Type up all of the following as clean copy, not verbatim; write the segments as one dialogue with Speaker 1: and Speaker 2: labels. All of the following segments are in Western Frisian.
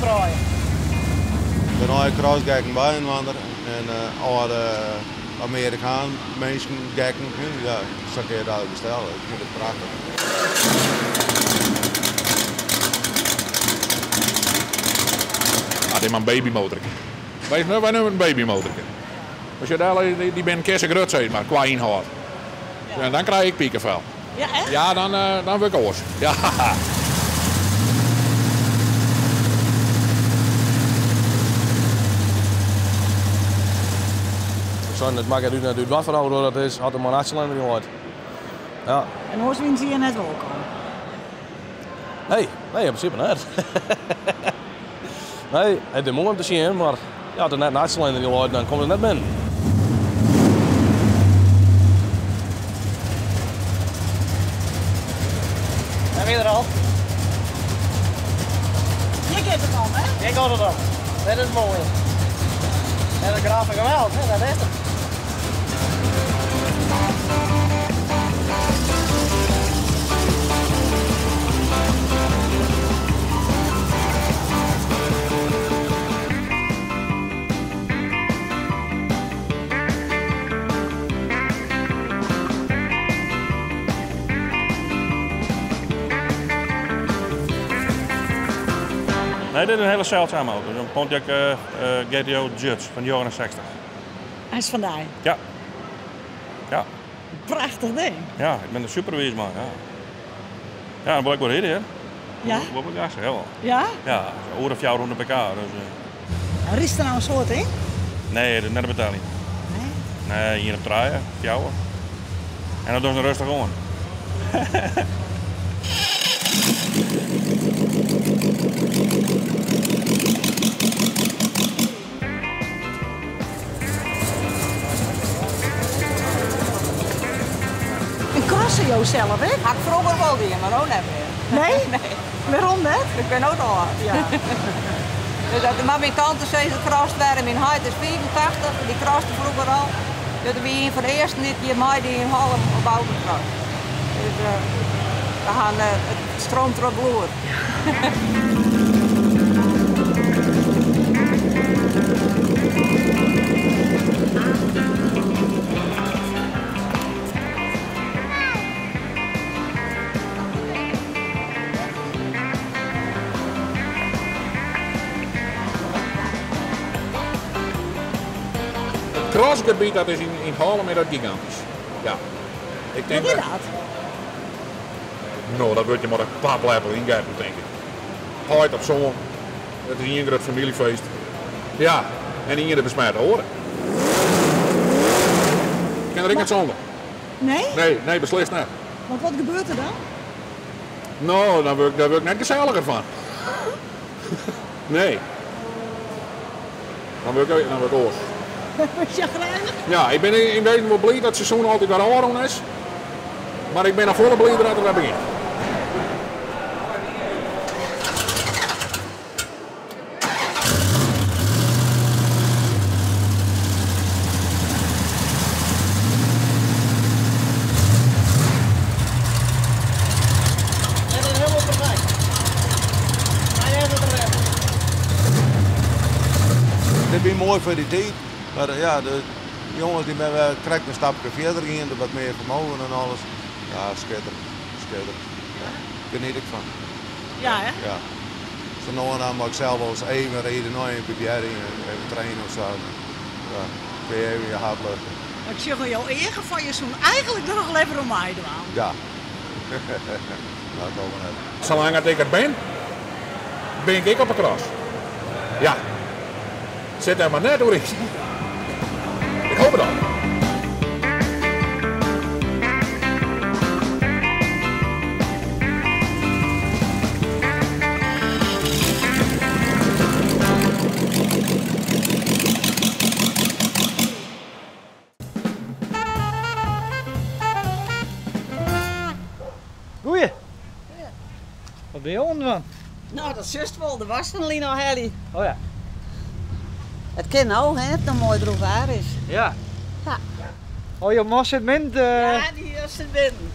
Speaker 1: trije.
Speaker 2: Der binne crossgekken byinoar en âlde Amerikaan minsken gekken. Ja, sa kinne je it eigentlik bestelle. Ik fyn it prachtich.
Speaker 3: Ah, dit is mar in babymotorke. Wy nimme in babymotorke. As je daar dy binne kerse grut sis mar, kwa ynhâld. En dan krij ik pikevel.
Speaker 1: Ja, echt?
Speaker 3: Ja, dan, dan wurd ik oars. Ja.
Speaker 4: Ik sei, it makket út net út wat foar auto dat is, as der mar in achtsilinder yn leit. Ja.
Speaker 1: En oars wiene se hjir net wolkom?
Speaker 4: Nee, nee, yn prinsipe net. Nee, it is moai om te sjen, mar ja, as der net in achtsilinder yn leit, dan komt it net binnen.
Speaker 1: Dêr wie er al. Hjir giet it om, hè?
Speaker 5: Hjir giet it om. Dit is moai. En de graffe geweld, hè? Dat is it.
Speaker 3: Nee, dit is in hiele seldsame auto. In Pontiac GTO Judge fan 69.
Speaker 1: Hy is fan dy?
Speaker 3: Ja. Ja.
Speaker 1: Prachtich ding.
Speaker 3: Ja, ik bin der super wiis mei. Ja, ja dan wol ik wol ride, hear.
Speaker 1: Ja?
Speaker 3: Wol wol gas, ja.
Speaker 1: Ja?
Speaker 3: Ja, oer de 400 pk. Dus.
Speaker 1: En rydst der no in soad yn?
Speaker 3: Nee, dat is net te beteljen.
Speaker 1: Nee?
Speaker 3: Nee, ien op trije, fjouwer. En dat dochst rêstich oan.
Speaker 1: En crosse jo sels ek?
Speaker 6: Ha ik froeger wol dien, mar no net mear.
Speaker 1: Nee?
Speaker 6: Nee.
Speaker 1: Wêrom net?
Speaker 6: Ik bin no te âld.
Speaker 1: Ja.
Speaker 6: Dus dat, mar myn tante sei, se crost wer en myn heit is 85, dy croste froeger al. Dus dat wie ien fan de earsten dy't hjir meidie yn Hollum op autocross. Dus we han, it streamt troch it bloed.
Speaker 3: It crossgebiet dat is yn Hollum is dat gigantysk. Ja. Ik tink
Speaker 1: Wat is dat?
Speaker 3: No, dat wurdt je mei de papleppel yngetten, tink ik. Heit of soan, it is ien grut famyljefeest. Ja, en de iene besmet de oare. Ik kin der ek net sûnder.
Speaker 1: Nee?
Speaker 3: Nee, nee, beslist net.
Speaker 1: Want wat gebeurt der dan?
Speaker 3: No, dan wurd, dêr wurd ik net geselliger fan. Nee. Dan wurd ik, dan wurd ik oars.
Speaker 1: Wurdst sjagrijnich?
Speaker 3: Ja, ik bin yn wezen wol bliid dat it seizoen altyd wer ôfrûn is. Mar ik bin noch folle blider dat it wer begjint.
Speaker 5: Dit is hielendal perfekt. Hy is it der
Speaker 2: Dit wie moai foar dy tiid, mar ja, de jonges dy binne wer krekt in stapke fierder gien, wat mear fermogen en alles. Ja, skitterend, skitterend. Ja, geniet ik fan.
Speaker 1: Ja, hè?
Speaker 2: Ja. Sa no en dan mei ik sels wol ris even ride, no even probearje, even trainen of sa. Ja, kun je even je hart luchten.
Speaker 1: Ik sjoch oan jo eagen fan je soene eigentlik der noch leaver oan meidwaan.
Speaker 2: Ja. Dat dogge we net.
Speaker 3: Salang at ik der bin, bin ik ek op 'e cross. Ja. Sit dêr mar net oer yn. Ik hoop it al.
Speaker 5: Goeie. Wat binne jo oan it dwaan?
Speaker 6: No, dat sjochst wol, de waskline ôfhelje.
Speaker 5: Oh ja.
Speaker 6: It kin no, hè, it noch moai drûch waar is.
Speaker 5: Ja.
Speaker 6: Ja.
Speaker 5: Oh, jo man sit binnen te...
Speaker 6: Ja, dy sit binnen.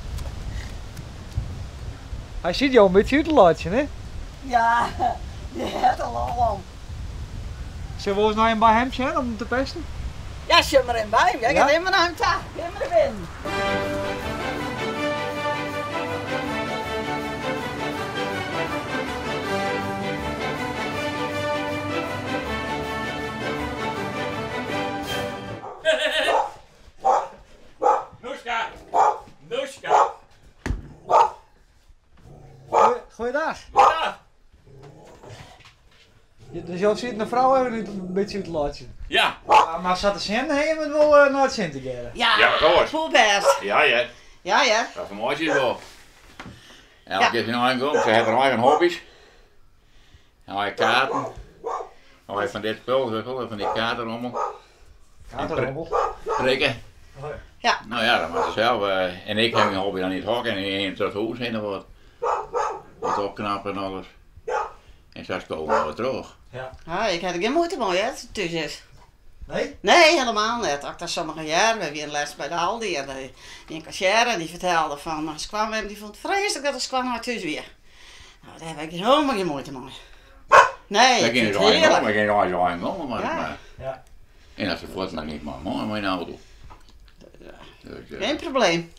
Speaker 5: Hy sit jo in bytsje út te laitsjen, hè?
Speaker 6: Ja,
Speaker 1: Dy hat der lol om.
Speaker 5: Sille we wolris nei him by him sjen om him te pesten?
Speaker 1: Ja, sjoch mar even by him. Ja, gean even nei him ta. Gean mar nei binnen.
Speaker 3: Noeska! Noeska!
Speaker 5: Goeiedag. Dus jo sieten de frou even út, in bytsje út te laitsjen?
Speaker 3: Ja.
Speaker 5: Mar sa te sjen ha jim it wol nei it sin tegearre?
Speaker 1: Ja,
Speaker 3: Ja, wat oars.
Speaker 1: Poerbêst.
Speaker 3: Ja, hear.
Speaker 1: Ja, hear.
Speaker 3: Dat fermeitsje is wol. Elk is syn eigen gong. Se hat har eigen hobby's. Eigen kaarten. Eigen fan dit spul, weet wel, fan dy kaartenrommel.
Speaker 5: Kaartenrommel?
Speaker 3: Prikken.
Speaker 1: Ja.
Speaker 3: Nou ja, dat moat se sels. En ik ha myn hobby dan yn it hok en yn it hûs hinne wat. Wat opknappen en alles. En sa skowe we wat troch.
Speaker 5: Ja.
Speaker 1: Ah, ik ha der gjin muoite mei, hè, as it thús is.
Speaker 5: Nee?
Speaker 1: Nee, helemaal net. As ik dan sommige hear, we wiene lêst by de Aldi en dy wie in kassiêre en dy fertelde fan har skoanmem, dy fûn it freeslik dat har skoanheit thús wie. No, dêr ha ik helemaal gjin muoite mei. Nee, ik fyn it hearlik.
Speaker 3: Wy gean eins eigen gong, mar.
Speaker 1: Ja.
Speaker 5: Ja.
Speaker 3: En as se fuort dan gean ik mei mei yn de auto. Dus,
Speaker 1: Geen probleem.